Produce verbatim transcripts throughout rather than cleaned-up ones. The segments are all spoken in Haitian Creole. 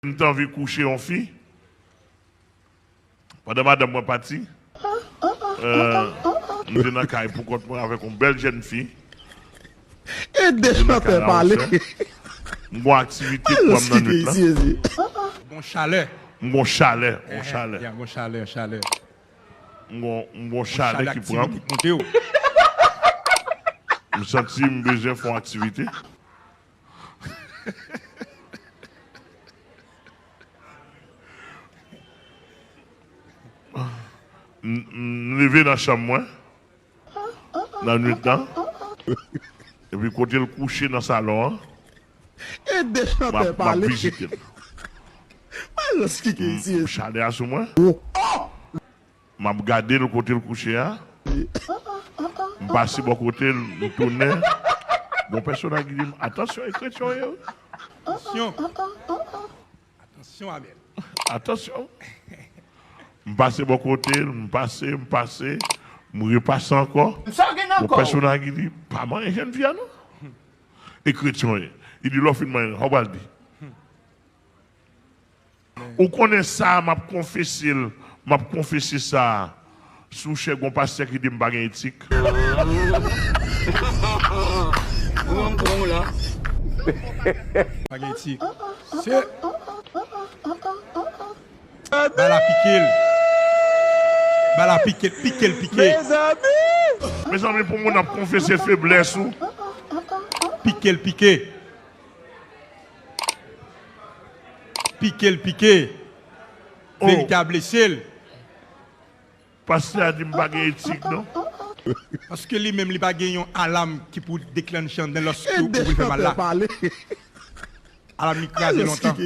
M t anvi kouche yon fi. Pandan madanm mwen pati, euh, m te nan kay pou kont mwen avèk yon bèl jèn fi. Ede chantè pale. M gon aktivite pou m nan nwit lan. Gon chalè. M gon chalè, gon chalè. Gon chalè, chalè. M gon, m gon chalè ki pran m. M santi m bezwen fè yon aktivite. M, m leve nan chanm mwen nan nwit lan. Epi kote l kouche nan salon an, m ap, m ap vizite l. M, chalè a sou mwen. M ap gade l kote l kouche a. M pase bò kote l, m tounen. Gon pèsonaj ki di m, "Atansyon, e kretyen w ye wi." Atansyon. Atansyon, Abèl. Atansyon. M pase bò kote l, m pase, m pase, m repase ankò. Gon pèsonaj ki di, "Pa manyen jèn fi a non. E kretyen w ye." Li di, "Lè w fin manyen l, sa w pral di?" Ou konnen sa, m ap konfese l, m ap konfese sa sou chè gon pastè ki di m pa gen etik. Pa gen etik. Se Bal la pike l. Bal la pike l, pike l, pike. Mezanmi, pou moun ap konfese feblès ou. Pike l, pike. Pike l pike. Verite a blese l. Pastè a di m pa gen etik non. Paske li menm li pa gen yon alam ki pou deklanche anndan lòske ou vle fè mal la. Alam li kraze lontan.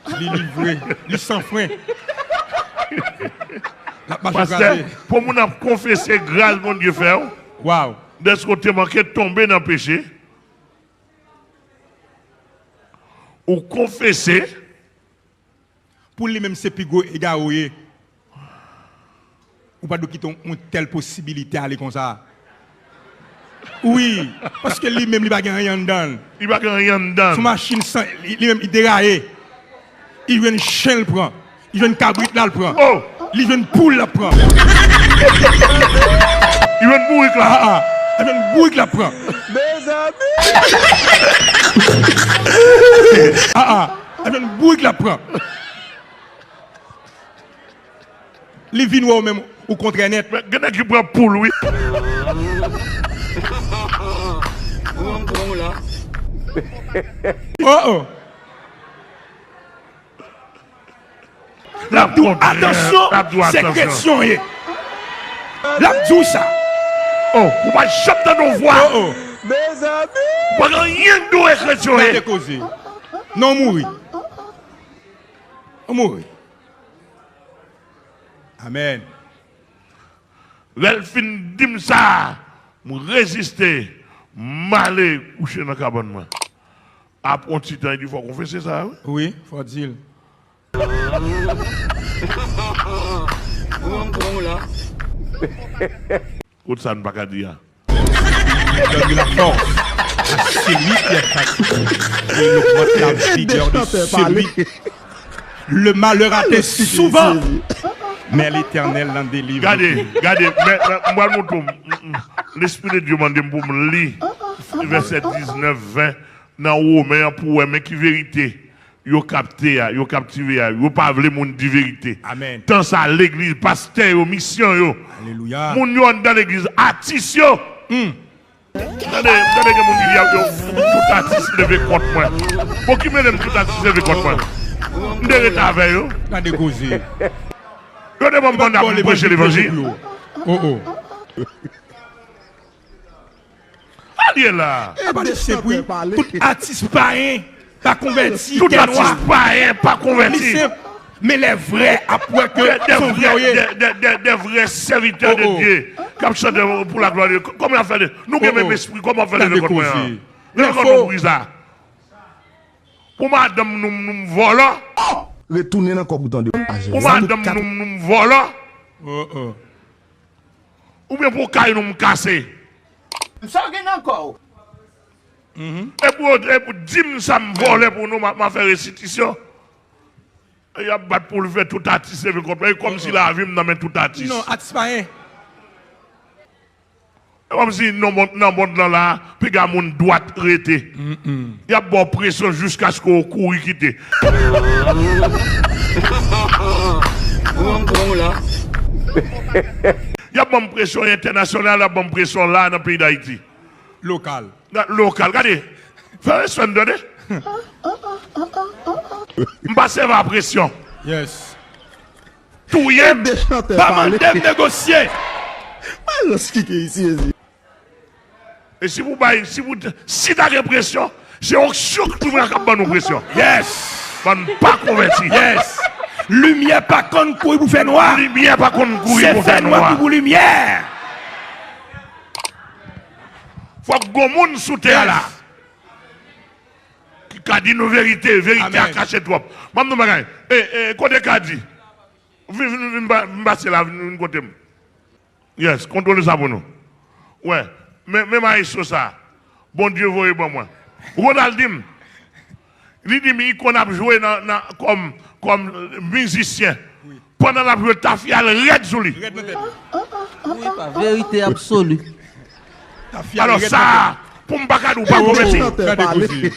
Li livre, li san fren. L ap mache kraze. Pastè, pou moun ap konfese gras Bondye fè w. Waw. Dèske w te manke tonbe nan peche. Ou konfese. Pou li menm se pi gwo egare w ye. Ou pa dwe kite yon, yon tèl posibilite ale konsa. Wi, paske li menm li pa gen anyen anndan l. Li pa gen anyen anndan l. Se yon machin san, li, li menm li deraye. Li jwenn chen l pran. Li jwenn kabrit la l pran. Oh! Li jwenn poul la pran. Li jwenn bourik la. Ah, ah. Li jwenn bourik la pran. Mezanmi! Ah, ah. Li jwenn bourik la pran. Li vin wè w menm ou kontrè nèt. Men gen nèg ki pran poul wi. Oh, oh. L ap di w, "Atansyon, se kretyen w ye." L ap di w sa. Oh, ou pa janm tande yon vwa. Oh, oh. Ou pa gen anyen k di w e kretyen w ye. Gade koze. Non, w mouri. Ou mouri. Amèn. Lè l fin di m sa, m reziste, m ale kouche nan kabann mwen. Apre yon ti tan, li di, "Fò w konfese sa, wi." Wi, fò w di l. Kot sa n pa ka di a? Il donne la force à celui qui est fatigué et il augmente la vigueur de celui. Le malheur atteint souvent, mais l'Éternel en délivre. Gade, gade, men, men, m pral montre w, m, m, Lespri de Dye mande m pou m li vèsè diznèf, ven nan Women an pou w wè men ki verite yo kapte a, yo kaptive a, yo pa vle moun di verite. Amèn. Tan sa, legliz, pastè yo, misyon yo, alelouya, moun yo anndan legliz, atis yo. Hmm. Tande, tande gen moun ki di, "Yo, tout atis leve kont mwen." Bon, ki mele m tout atis leve kont mwen? M te rete avè yo. Gade koze. Yo te ban m manda pou m preche levanjil. Oh, oh. Sa l ye la? Sa pa de senp wi. Tout atis payen pa konvèti. Tout atis payen pa konvèti. Li senp. Men lè vrè ap wè ke se yon vrè w ye. Des, des, des, des vrais serviteurs de Dieu k ap chante pour la gloire de Dieu. Kòman y ap fè de? Nou gen menm espri. Kòman w ap fè leve kont mwen an? Leve kont mwen pou ki sa? Pou madanm nou, nou vòlò. Retounen nan kòb ou tande. Pou madanm nou, nou vòlò. Oubyen pou kay nou m kase. Sa w gen nan kò w? E pou, e pou di m sa m vòlè pou nou, m a, m a fè restitisyon. E y ap bat pou l fè tout atis leve kont mwen. E kòmsi lavi m nan men tout atis. Non, atis pa anyen. E kòmsi nan mond, nan mond lan la, piga moun dwat rete. Y ap ba w presyon jiskaske w kouri kite. Y ap ban m presyon entènasyonal, y ap ban m presyon la nan peyi Dayiti. Lokal. Ga-, lokal. Gade. Fè respè m, tande. M pa sèvi a presyon. Yes. Touye m, pa mande m negosye. Malòs ki gen isi, Jezi. E si pou bay, si pou, si ta gen presyon, se onksyon ki pou vin k ap ban nou presyon. Yes! Bann pa konvèti. Yes! Limyè pa konn kouri pou fè nwa. Limyè pa konn kouri pou fè nwa. Se fè nwa ki pou limyè. Fòk gon moun sou tè a la ki ka di nou verite. Verite a kache twòp. Ban m di w bagay. E, e, kote Kadi? Vin, vin, vin, vin pase la, vin, vin kote m. Yes, kontwole sa pou nou. Wè, men, men maestro sa, Bondye voye ban mwen. Ronald di m, li di m, li konn ap jwe nan, nan, kòm, kòm mizisyen. Pandan l ap jwe, tafya l rèd sou li. Rèd nan tèt li. Wi, pa verite absoli. Tafya l rèd nan tèt li. Alò sa, pou m pa ka di w pa konvèti. Gade koze.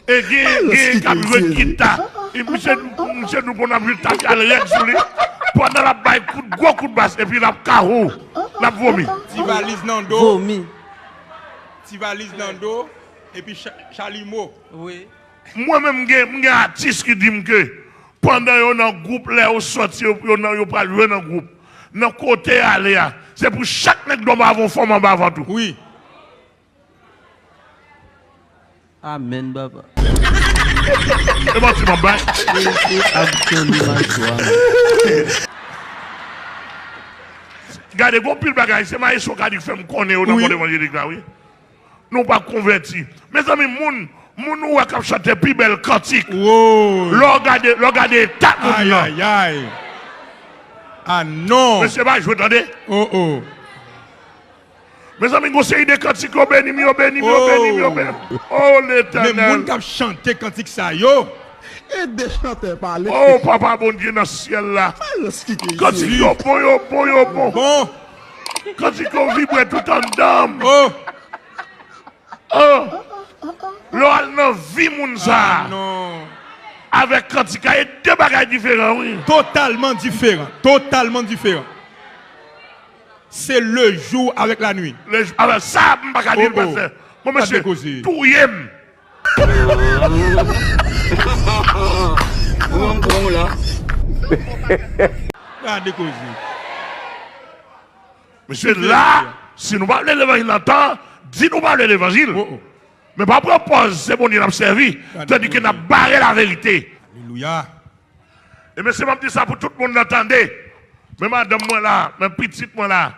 E gen, gen k ap jwe gita. E misye, misye nou konn ap jwe tafya l rèd sou li. Pandan l ap bay kout, gwo kout bas, epi l ap kawou, l ap vomi. Ti valiz nan do. Vomi. Ti valiz nan do, epi cha-, chalimo. Wi. Mwen menm, m gen, m gen atis ki di m ke pandan yo nan gwoup, lè yo sòti, yo, yo nan, yo pral jwe nan gwoup, nan kote y ale a, se pou chak nèg dòmi avè yon fanm anba vant ou. Wi. Amèn, papa. E manti m ap bay. Verite absoli, maestro, amèn. Gade, gon pil bagay, se maestro Kadi k fè m konnen yo nan mond evanjelik la, wi. Nou pa konvèti. Mezanmi, moun, moun ou wè k ap chante pi bèl kantik. Lè w gade, lè w gade eta moun nan. Ayayay. Ah non. Mesye pa jwe, tande. Oh, oh. Mezanmi, gon seri de kantik, yo beni m, yo beni m, yo beni m, yo beni m. Oh, Letènèl. Men moun k ap chante kantik sa yo. Ede chantè pale. Oh, Papa Bondye nan syèl la. Kantik yo bon, yo bon, yo bon. Bon. Kantik yo vibre tout anndan m. Oh. Oh. Lè w al nan vi moun sa a. Ah, non. Avèk kantik la, e de bagay diferan, wi. Totalman diferan. Totalman diferan. Se le jou avèk la nwi. Le jou, avèk sa, m pa ka di l, pastè. Bon, mesye, touye m. Gade koze. Mesye, la, si nou pa vle levanjil nan tan, di nou pa vle levanjil. Men pa pran pòz se Bondye n ap sèvi, tandike n ap bare laverite. Alelouya. E mesye, m ap di sa pou tout moun nan tande. Men madanm mwen la, men pitit mwen la,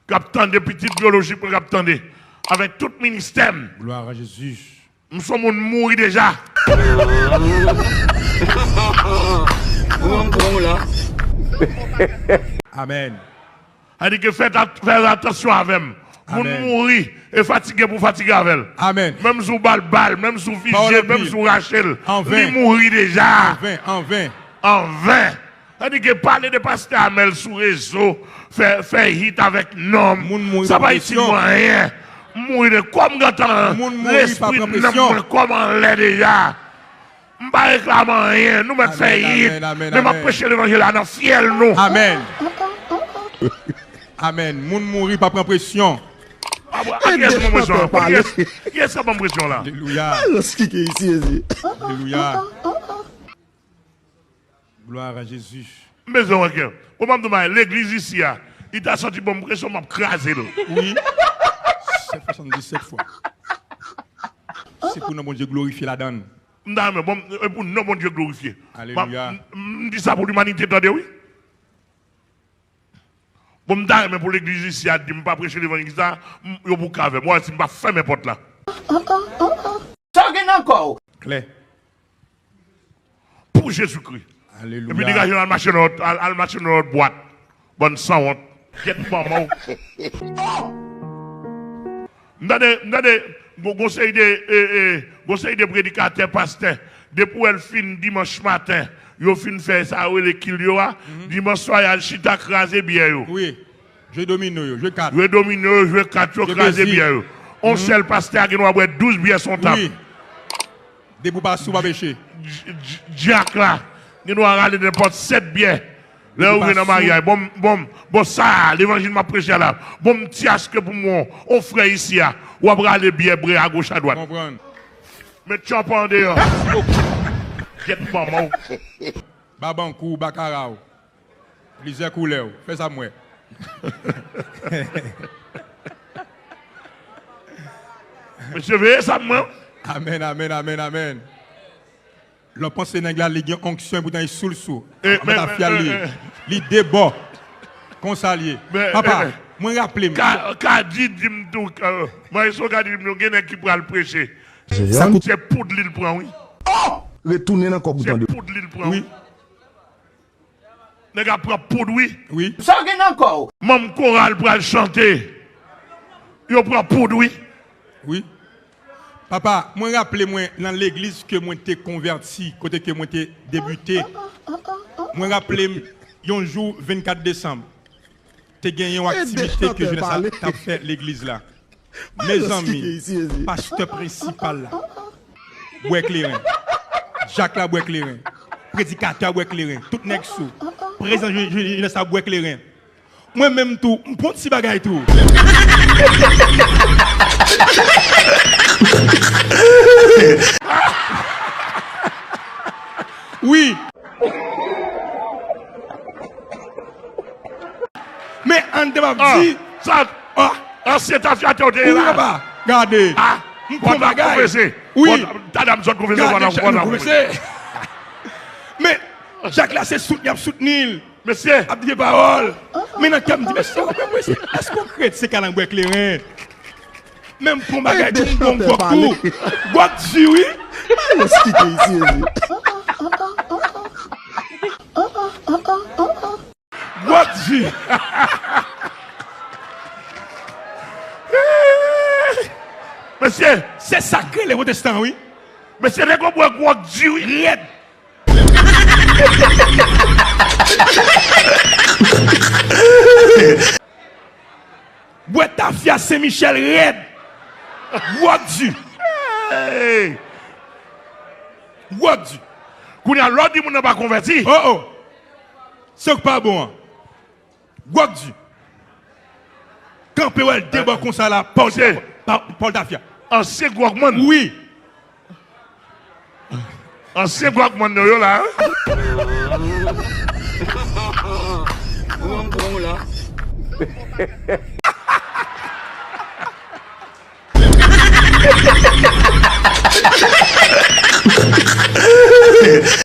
k ap tande, pitit byolojik mwen k ap tande, avèk tout ministè m. Gloire à Jésus. M se yon moun mouri deja. Amèn. Sa di ke fè, fè atansyon avè m. Moun mouri e fatige pou fatige avè l. Amèn. Menm si w ba l bal, menm si w fizye l, menm si w rache l, li mouri deja. Anven, anven. Anven. Sa di ke pale de pastè Amèl sou rezo, fè, fè hit avèk non m, sa pa itil mwen anyen. M mouri de kò m gentan an, lespri m, nanm mwen, kò m anlè deja. M pa reklame anyen, nou mèt fè hit, men m ap preche levanjil la nan fyèl nou. Amèn. Amèn. Moun mouri pa pran presyon. A, a, kiyès ban m presyon an? Kiyès, kiyès k ap ban m presyon la? Alelouya. Alelouya. Gloire à Jésus. M bezwen wè kè. Bon, m ap di w bagay, legliz isi a, li ta sòti ban m presyon, m ap kraze l. Wi. Sèt swasanndisèt fwa. Se pou non Bondye glorifye ladan l. M ta renmen, bon, e pou non Bondye glorifye. Alelouya. M, m, m di sa pou limanite tande, wi. Bon, m ta renmen pou legliz isi a di m pa preche levanjil sa, m, yo bouke avè m. Ou wè si m pa fèmen pòt la. Sa w gen nan kò w? Klè. Pou Jezikri. Alelouya. Epi degaje w al mache nan lòt, al, al mache nan lòt bwat. Bann sanwont. Gyèt manman w. M tande, m tande, Gon, gon seri de, e, e, gon seri de predikatè, pastè, depi w wè l fin dimanch maten, yo fin fè sa yo rele kil yo a, dimanch swa y al chita kraze byè yo. Wi. Jwe domino yo, jwe kat. Jwe domino yo, jwe kat yo, kraze byè yo. On sèl pastè a gen dwa bwè douz byè sou on tab. Wi. Depi w pa sou, w pa peche. Dj-, dj-, dyak la gen dwa rale nenpòt sèt byè. Lè yo vin nan maryaj, bon, bon, bon, sa, levanjil m ap preche a la. Bon, m ti achte pou mwen, on frè isi a, w ap rale byè bre agoch adwat. Konprann. Met tchòp an deyò. Gyèt manman w. Babankou, bakaraw. Plizyè koulè w. Fè sa m wè. Mesye, veye sa m wè. Amèn, amèn, amèn, amèn. Lè w panse nèg la, li gen onksyon, epoutan li sou l sou. Mwen ta fyal li. Li de bò. Konsa l ye. Papa, mwen raple m. Ka, Kadi di m tou, euh, Maestro Kadi di m tou, gen nèg ki pral preche. Se poud li l pran, wi. Retounen nan kòb ou tande. Se poud li l pran, wi. Nèg ap pran poud, wi. Wi. Sa w gen nan kò w? Manm koral pral chante. Yo pran poud, wi. Wi. Papa, mwen raple mwen nan legliz ke mwen te konvèti, kote ke mwen te debite. Mwen raple m yon jou vennkat desanm, te gen yon aktivite ke jenès la t ap fè legliz la. Mezanmi, pastè prensipal la bwè kleren. Dyak la bwè kleren. Predikatè a bwè kleren. Tout nèg sou. Prezan je-, je-, jenès la bwè kleren. Mwen menm tou, m pran ti bagay tou. Wi. Men an te m ap di. Sa, ansyen tafyatè w te ye la. Gade. M pran bagay. Wi. Tada m sot konfese. Gade, m konfese. Men dyak la se soutni y ap soutni l. Mesye. Ap di vye pawòl. Men nan kè m di, mesye, mesye, èske w krèt se kalan bwè kleren? Men m pran bagay tou, m bon gwòg tou. Gwòg di wi. Yo skite isi, isi. Gwòg di. Mesye. Se sa k rele pwotestan, wi. Mesye, nèg yo bwè gwòg di, wi. Rèd. Bwè tafya Sen Michèl rèd. Gwòg di. Gwòg di. Kounye a, lè w di moun nan pa konvèti. Oh, oh. Se w k pa bon an. Gwòg di. Kanpe wè l de bò konsa la, Paul, Paul Tafya. Ansyen gwògmann. Wi. Ansyen gwògmann nou yo la, hein? Ou menm pran ou la.